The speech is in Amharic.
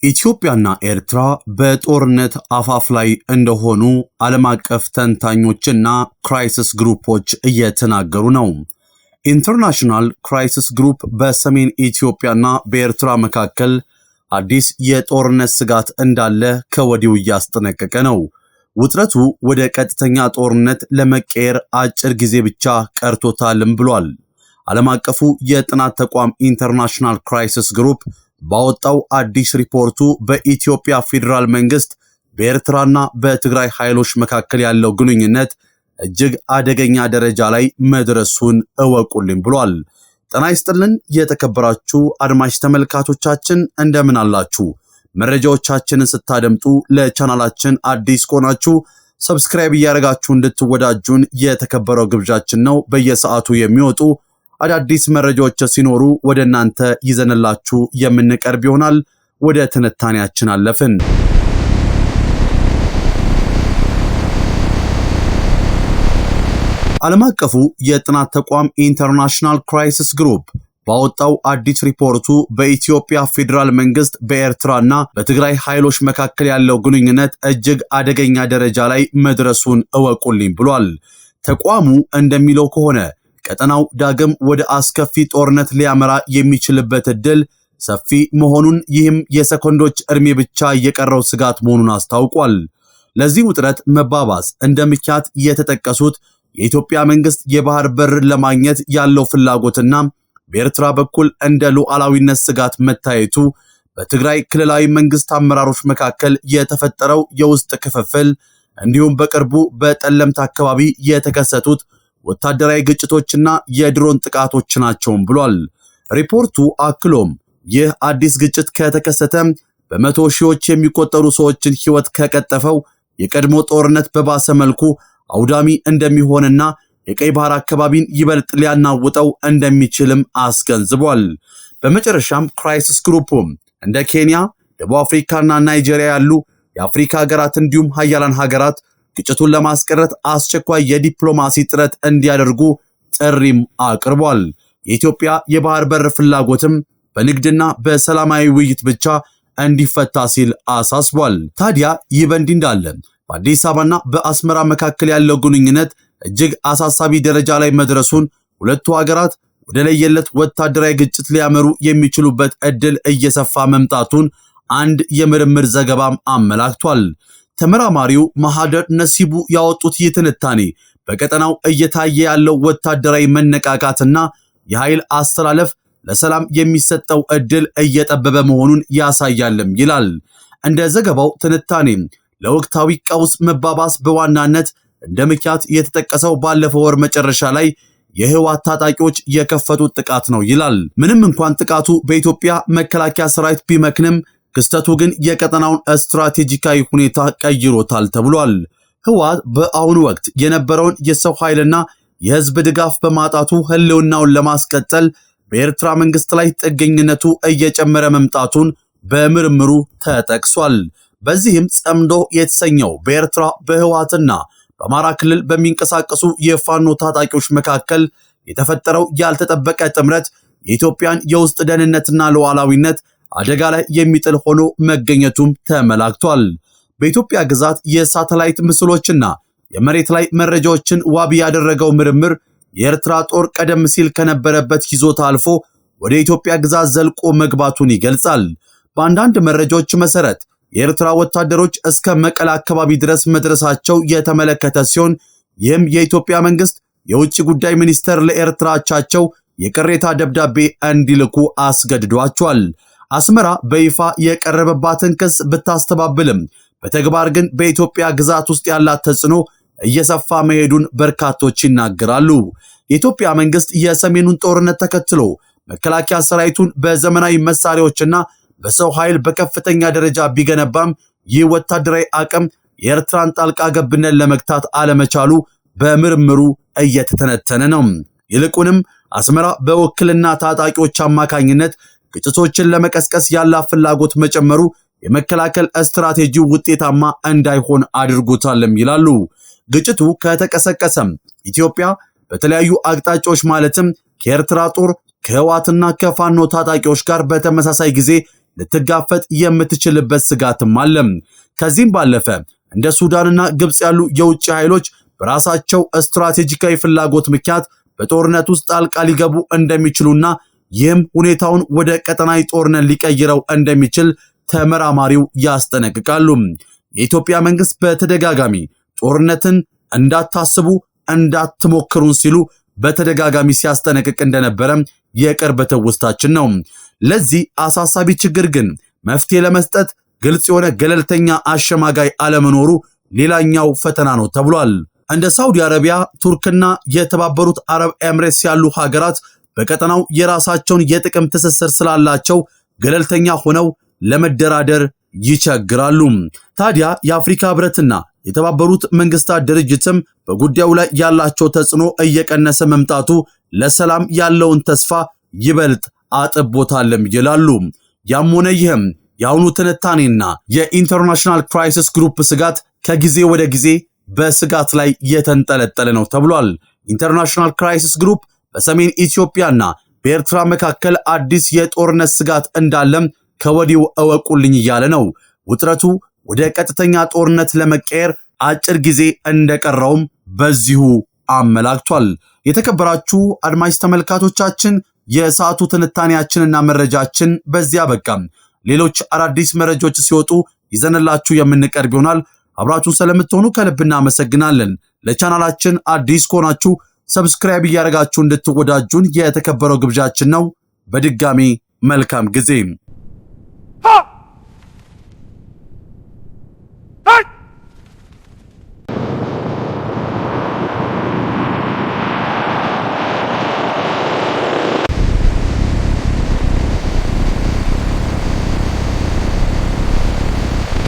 ኢትዮጵያና ኤርትራ በጦርነት አፋፍ ላይ እንደሆኑ ዓለም አቀፍ ተንታኞችና ክራይሲስ ግሩፖች እየተናገሩ ነው። ኢንተርናሽናል ክራይሲስ ግሩፕ በሰሜን ኢትዮጵያና በኤርትራ መካከል አዲስ የጦርነት ስጋት እንዳለ ከወዲሁ እያስጠነቀቀ ነው። ውጥረቱ ወደ ቀጥተኛ ጦርነት ለመቀየር አጭር ጊዜ ብቻ ቀርቶታልም ብሏል። ዓለም አቀፉ የጥናት ተቋም ኢንተርናሽናል ክራይሲስ ግሩፕ ባወጣው አዲስ ሪፖርቱ በኢትዮጵያ ፌዴራል መንግስት በኤርትራና በትግራይ ኃይሎች መካከል ያለው ግንኙነት እጅግ አደገኛ ደረጃ ላይ መድረሱን እወቁልኝ ብሏል። ጤና ይስጥልን የተከበራችሁ አድማጭ ተመልካቾቻችን፣ እንደምን አላችሁ? መረጃዎቻችንን ስታደምጡ ለቻናላችን አዲስ ከሆናችሁ subscribe እያደረጋችሁ እንድትወዳጁን የተከበረው ግብዣችን ነው። በየሰዓቱ የሚወጡ አዳዲስ መረጃዎች ሲኖሩ ወደ እናንተ ይዘንላችሁ የምንቀርብ ይሆናል። ወደ ትንታኔያችን አለፍን። ዓለም አቀፉ የጥናት ተቋም ኢንተርናሽናል ክራይሲስ ግሩፕ ባወጣው አዲስ ሪፖርቱ በኢትዮጵያ ፌዴራል መንግስት በኤርትራና በትግራይ ኃይሎች መካከል ያለው ግንኙነት እጅግ አደገኛ ደረጃ ላይ መድረሱን እወቁልኝ ብሏል። ተቋሙ እንደሚለው ከሆነ ቀጠናው ዳግም ወደ አስከፊ ጦርነት ሊያመራ የሚችልበት ዕድል ሰፊ መሆኑን፣ ይህም የሰኮንዶች ዕድሜ ብቻ የቀረው ስጋት መሆኑን አስታውቋል። ለዚህ ውጥረት መባባስ እንደ ምክንያት የተጠቀሱት የኢትዮጵያ መንግስት የባህር በር ለማግኘት ያለው ፍላጎትና በኤርትራ በኩል እንደ ሉዓላዊነት ስጋት መታየቱ፣ በትግራይ ክልላዊ መንግስት አመራሮች መካከል የተፈጠረው የውስጥ ክፍፍል፣ እንዲሁም በቅርቡ በጠለምት አካባቢ የተከሰቱት ወታደራዊ ግጭቶችና የድሮን ጥቃቶች ናቸውም ብሏል። ሪፖርቱ አክሎም ይህ አዲስ ግጭት ከተከሰተ በመቶ ሺዎች የሚቆጠሩ ሰዎችን ሕይወት ከቀጠፈው የቀድሞ ጦርነት በባሰ መልኩ አውዳሚ እንደሚሆንና የቀይ ባህር አካባቢን ይበልጥ ሊያናውጠው እንደሚችልም አስገንዝቧል። በመጨረሻም ክራይሲስ ግሩፕ እንደ ኬንያ፣ ደቡብ አፍሪካና ናይጄሪያ ያሉ የአፍሪካ ሀገራት እንዲሁም ሀያላን ሀገራት ግጭቱን ለማስቀረት አስቸኳይ የዲፕሎማሲ ጥረት እንዲያደርጉ ጥሪም አቅርቧል። የኢትዮጵያ የባህር በር ፍላጎትም በንግድና በሰላማዊ ውይይት ብቻ እንዲፈታ ሲል አሳስቧል። ታዲያ ይህ በእንዲህ እንዳለ በአዲስ አበባና በአስመራ መካከል ያለው ግንኙነት እጅግ አሳሳቢ ደረጃ ላይ መድረሱን፣ ሁለቱ ሀገራት ወደ ለየለት ወታደራዊ ግጭት ሊያመሩ የሚችሉበት ዕድል እየሰፋ መምጣቱን አንድ የምርምር ዘገባም አመላክቷል። ተመራማሪው ማህደር ነሲቡ ያወጡት ይህ ትንታኔ በቀጠናው እየታየ ያለው ወታደራዊ መነቃቃትና የኃይል አስተላለፍ ለሰላም የሚሰጠው ዕድል እየጠበበ መሆኑን ያሳያልም ይላል። እንደ ዘገባው ትንታኔ ለወቅታዊ ቀውስ መባባስ በዋናነት እንደ ምክንያት የተጠቀሰው ባለፈው ወር መጨረሻ ላይ የህወሓት ታጣቂዎች የከፈቱት ጥቃት ነው ይላል። ምንም እንኳን ጥቃቱ በኢትዮጵያ መከላከያ ሰራዊት ቢመክንም፣ ክስተቱ ግን የቀጠናውን ስትራቴጂካዊ ሁኔታ ቀይሮታል ተብሏል። ህወሓት በአሁኑ ወቅት የነበረውን የሰው ኃይልና የህዝብ ድጋፍ በማጣቱ ህልውናውን ለማስቀጠል በኤርትራ መንግስት ላይ ጥገኝነቱ እየጨመረ መምጣቱን በምርምሩ ተጠቅሷል። በዚህም ጸምዶ የተሰኘው በኤርትራ በህወሓትና በአማራ ክልል በሚንቀሳቀሱ የፋኖ ታጣቂዎች መካከል የተፈጠረው ያልተጠበቀ ጥምረት የኢትዮጵያን የውስጥ ደህንነትና ሉዓላዊነት አደጋ ላይ የሚጥል ሆኖ መገኘቱም ተመላክቷል። በኢትዮጵያ ግዛት የሳተላይት ምስሎችና የመሬት ላይ መረጃዎችን ዋቢ ያደረገው ምርምር የኤርትራ ጦር ቀደም ሲል ከነበረበት ይዞታ አልፎ ወደ ኢትዮጵያ ግዛት ዘልቆ መግባቱን ይገልጻል። በአንዳንድ መረጃዎች መሰረት የኤርትራ ወታደሮች እስከ መቀለ አካባቢ ድረስ መድረሳቸው የተመለከተ ሲሆን፣ ይህም የኢትዮጵያ መንግስት የውጭ ጉዳይ ሚኒስተር ለኤርትራ አቻቸው የቅሬታ ደብዳቤ እንዲልኩ አስገድዷቸዋል። አስመራ በይፋ የቀረበባትን ክስ ብታስተባብልም፣ በተግባር ግን በኢትዮጵያ ግዛት ውስጥ ያላት ተጽዕኖ እየሰፋ መሄዱን በርካቶች ይናገራሉ። የኢትዮጵያ መንግስት የሰሜኑን ጦርነት ተከትሎ መከላከያ ሰራዊቱን በዘመናዊ መሳሪያዎችና በሰው ኃይል በከፍተኛ ደረጃ ቢገነባም፣ ይህ ወታደራዊ አቅም የኤርትራን ጣልቃ ገብነት ለመግታት አለመቻሉ በምርምሩ እየተተነተነ ነው። ይልቁንም አስመራ በውክልና ታጣቂዎች አማካኝነት ግጭቶችን ለመቀስቀስ ያላት ፍላጎት መጨመሩ የመከላከል ስትራቴጂው ውጤታማ እንዳይሆን አድርጎታልም ይላሉ። ግጭቱ ከተቀሰቀሰም ኢትዮጵያ በተለያዩ አቅጣጫዎች ማለትም ከኤርትራ ጦር፣ ከህወሓትና ከፋኖ ታጣቂዎች ጋር በተመሳሳይ ጊዜ ልትጋፈጥ የምትችልበት ስጋትም አለ። ከዚህም ባለፈ እንደ ሱዳንና ግብፅ ያሉ የውጭ ኃይሎች በራሳቸው ስትራቴጂካዊ ፍላጎት ምክንያት በጦርነት ውስጥ ጣልቃ ሊገቡ እንደሚችሉና ይህም ሁኔታውን ወደ ቀጠናዊ ጦርነት ሊቀይረው እንደሚችል ተመራማሪው ያስጠነቅቃሉ። የኢትዮጵያ መንግስት በተደጋጋሚ ጦርነትን እንዳታስቡ እንዳትሞክሩን ሲሉ በተደጋጋሚ ሲያስጠነቅቅ እንደነበረ የቅርብ ትውስታችን ነው። ለዚህ አሳሳቢ ችግር ግን መፍትሄ ለመስጠት ግልጽ የሆነ ገለልተኛ አሸማጋይ አለመኖሩ ሌላኛው ፈተና ነው ተብሏል። እንደ ሳውዲ አረቢያ፣ ቱርክና የተባበሩት አረብ ኤምሬትስ ያሉ ሀገራት በቀጠናው የራሳቸውን የጥቅም ትስስር ስላላቸው ገለልተኛ ሆነው ለመደራደር ይቸግራሉ። ታዲያ የአፍሪካ ህብረትና የተባበሩት መንግስታት ድርጅትም በጉዳዩ ላይ ያላቸው ተጽዕኖ እየቀነሰ መምጣቱ ለሰላም ያለውን ተስፋ ይበልጥ አጥቦታልም ይላሉ። ያም ሆነ ይህም የአሁኑ ትንታኔና የኢንተርናሽናል ክራይሲስ ግሩፕ ስጋት ከጊዜ ወደ ጊዜ በስጋት ላይ የተንጠለጠለ ነው ተብሏል። ኢንተርናሽናል ክራይሲስ ግሩፕ በሰሜን ኢትዮጵያና በኤርትራ መካከል አዲስ የጦርነት ስጋት እንዳለም ከወዲሁ እወቁልኝ እያለ ነው። ውጥረቱ ወደ ቀጥተኛ ጦርነት ለመቀየር አጭር ጊዜ እንደቀረውም በዚሁ አመላክቷል። የተከበራችሁ አድማጭ ተመልካቾቻችን፣ የሰዓቱ ትንታኔያችንና መረጃችን በዚያ በቃም። ሌሎች አዳዲስ መረጃዎች ሲወጡ ይዘንላችሁ የምንቀርብ ይሆናል። አብራችሁን ስለምትሆኑ ከልብ እናመሰግናለን። ለቻናላችን አዲስ ከሆናችሁ subscribe እያደረጋችሁ እንድትወዳጁን የተከበረው ግብዣችን ነው። በድጋሚ መልካም ጊዜ።